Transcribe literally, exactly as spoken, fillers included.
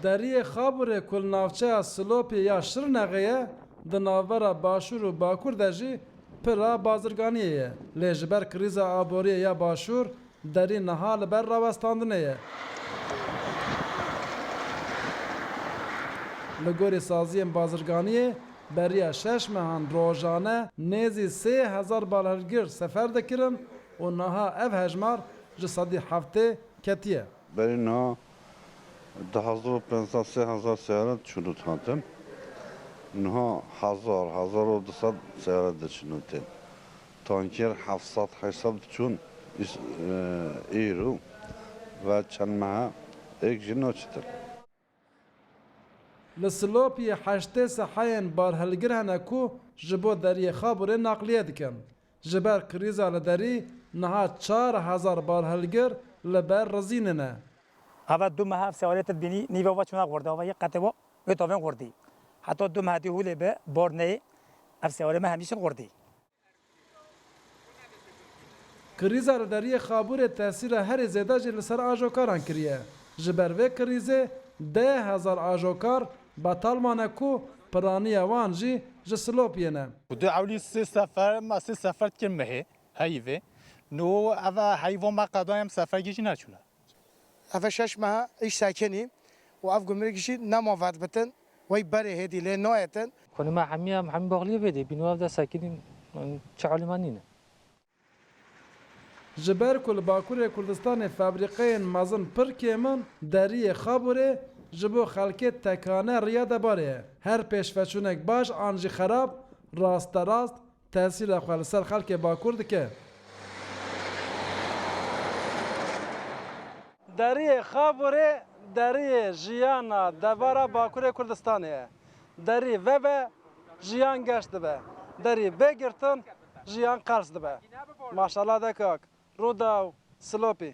Deriyê Xaburê ku li navçeya Silopê ya Şirnexê ye, di navbera Başûr û Bakur de jî pira bazirganiyê ye. Lê ji ber krîza aboriyê ya Başûr, derî niha li ber rawestandinê ye. Li gorî saziyên bazirganiyê, beriya şeş mehan rojane nêzî sê hezar balhilgir sefer dikirin û niha ev hejmar ji sedî heftê ketiye. Berî niha du hezar û pênc sed sê hezar seyare diçûn û dihatin. Niha hezar, hezar û du sed seyare diçin û tên. Tanker heft sed heşt sed diçûn îs-, e, îro ve çend meha êk jî naçitin. Li Silopiyê heştê seheyên barhilgir hene ku ji bo deriyê Xaburê naqliye dikin. Ji ber krîza li derî niha çar hezar barhilgir li ber rizînê ne. Ava du meha ev seyarê te dibînî nîve va çûna xwerdî, ava yek qetê va wê tavên xwerdî. Heta du meha dî hûlê bi bar neyê ev seyarê me hemîşin xwerdî. Krîza li deriyê Xabûrê tesîra herî zêde jî li ser ajokaran kiriye. Ji ber vê krîzê deh hezar ajokar betal mane ku piraniya wan jî ji Silopiyê ne. Û du ewlî sê sefer, me sê sefer dikir mehê, heyvê. Nû eve heyva me qedayê em sefer gî jî neçûne. Eve şeş meha îş sekinî û ev gumruk jî nema vedbitin, wey berê hêdî lê nayêtin. Konê me hemî em hemî baxliyê vê dê bîn û ev de sekinî, çi alî me nîne. Ji ber ku li Bakurê Kurdistanê fabrîqeyên mezin pir kêm in, deriyê Xaburê ji bo xelkê tekane riya debarê ye. Her pêşveçûnek baş an jî xerab, rasterast tesîra xwe li ser xelkê Bakur dike. Deriyê Xaburê deriyê jiyana debara Bakurê Kurdistanê ye. Derî vebe, jiyan geş dibe. Derî bê girtin, jiyan qels dibe. Maşallah de kak. Rûdaw, Silopî.